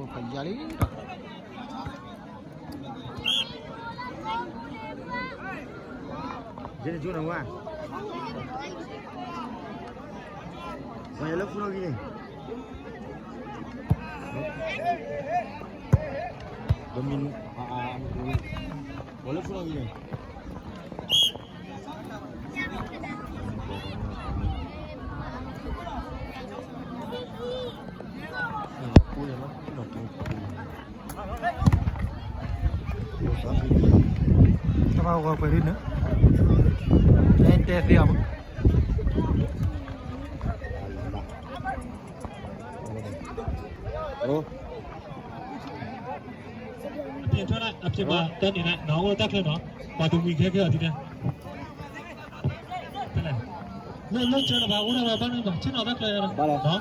ယၤလံဒီး ယဲနကၠိနဝါ ဝဲလၢဖူနီၣ်ဂံၢ်န့ၣ် ဘမံၤ ဝဲလၢဖူနီၣ်ဂံၢ်န့ၣ် တၢ်ဘၣ်ဂီၤပှဲၤဒ်န့ၣ် တဲသ့အီၤမး အပြင်ထွက်လိုက် အပြင်မှာ တန်းနေလိုက်နော် အိုး တက်ခဲ့နော် ပါတူမီခဲခဲအီၤ ဒီတန်း ဖဲလဲၣ် လၢ လၢ ကျဲတော့ ဘာ အိုး တော့ ဘာ ဘာ ဘာ ဘာ ချက်တော့ ဘက်ကျဲ တော့ ဘာလဲ နော်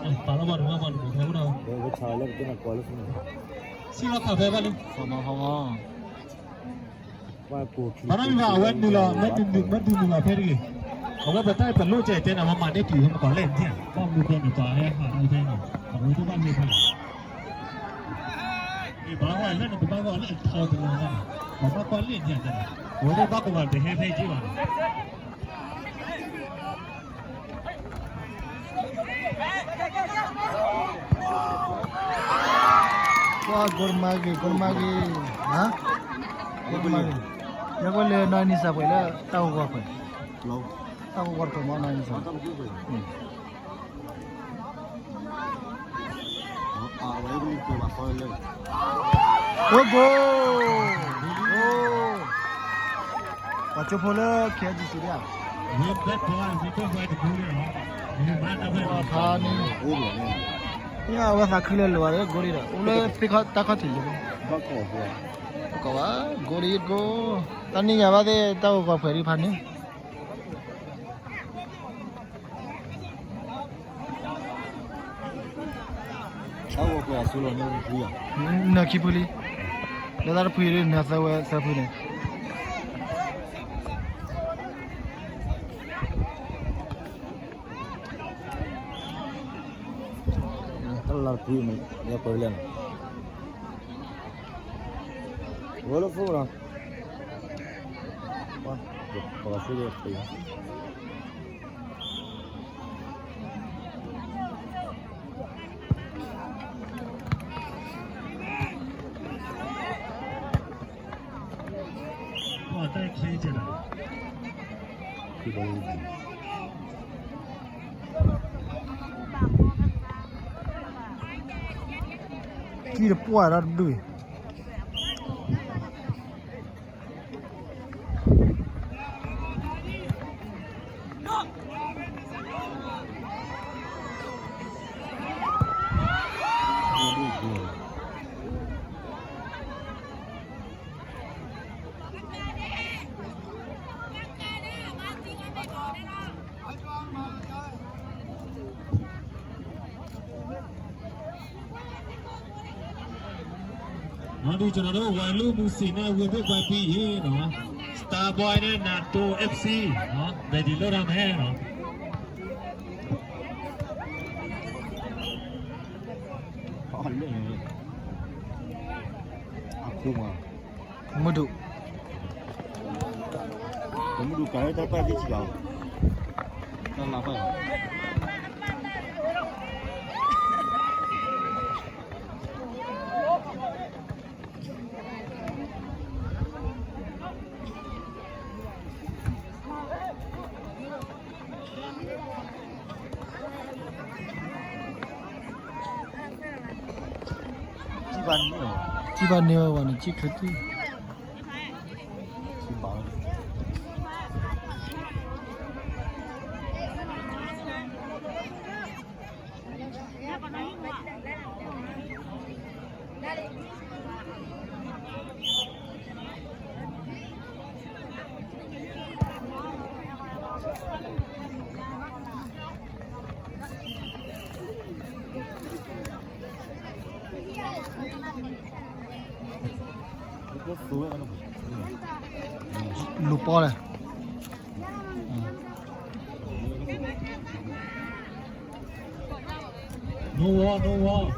အဲ ပါတော့ ဘာ တော့ ဘာ ဘာ တော့ ခဲ တော့ ဘယ်ဝချာလဲ ကနကွာလို့ စံၣ်လီၤခးဖဲ ဘာ လဲ ဆမဟော ဘာ မ့ၢ်ဘၣ် အဝဲနုာ်လီၤ မ့ၢ်နုာ် မ့ၢ်နုာ်လီၤဖဲတဂ့ၤ အဝဲပတၢ်ပလိၣ်ကဲတဲနၤ မၤမၤန့ၢ်တုၤမကီးလဲၣ်နံၣ် ဘၣ်မနုၤဖဲန့ၣ် ပှၤဟဲဟးဖဲန့ၣ် အဝဲတဘၣ်မ့ၢ်ဖဲန့ၣ် ဘၣ်ဝဲလၢနကဘၣ်ဂီၢ်လၢအထီတလီၤန့ၣ် ပှၤဘၣ်ကွၢ်လၢနံၣ်တဲန့ၣ် အဝဲတဘၣ်ကမၤတဟဲဖဲက့ၤဘၣ်န့ၣ် ကွၢ် ကိးမါဂ့ၤ ကိးမါဂ့ၤ ဟါ ကိးမါဂ့ၤ ယကွၢ်လၢနီၢ်နံၣ်စၢ်ပှဲၤလၢတၢ်ဂီၤဂီၤပှဲၤ တၢ်ဂီၤဂီၤပှဲၤမ့ၢ်နီၢ်နံၣ်စၢ် အဝဲ အဝဲ ဂိၢ် ဂိၢ် ပှၤကၠိဖိလၢ ခဲအံၤ ဒ်စံးဒၣ် ဖါန့ၣ် အဝဲသးခုလၢာ်လၢာ်ဘၣ်လၢ ဂိၢ် ဒ်ဒီး အိၣ်လၢသ့ၣ်ခီတၢ်ခီၣ်ထံးလၢ ဘၣ်ကိးဘၣ် ဂိၢ် ဒ် ဂိၢ် တၢ်နံၣ်ညါဘၣ်သ့ၣ် တၢ်ဂီၤဂီၤပှဲၤဒ်ဖါန့ၣ် တၢ်ဂီၤပှဲၤအစိလီၤန့ၣ် နၢခံဖုလံ လၢတၢ်တဖုအံၤဒ်နၢသၢဝဲသၢဖုန့ၣ် တၢ်လၢတဖုန့ၣ် လၢပှဲၤလဲၣ်န့ၣ် ဝဲလၢဖိလီၤ ပှၤ ပှၤဆူလၢပှဲၤ ပှၤတၢ်ချ့ကဲဒၣ် ကံၢ်တပှၢ်တၢ်တဒူၣ်အံၤ ဒီးကျွန်တော်တို့ ဝိုင်လူမူစံနဲ့ ဝေဘိုဘွဲပီးအံၤနော် Star Boy နဲ့ NATO FC နော် ready လုပ်ထားမယ်နော် မုၢ်ဒုး မုၢ်ဒုးကၤလၢတၢ်ပာ်တံၢ်စံးဘၣ် တၢ်လၢပာ် စံးဘၣ်န့ၢ်ဝဲဝဲန့ၣ် စံးချ့တံၢ် စံးဘၣ် လူၤပီလဲၣ် No wall, no wall.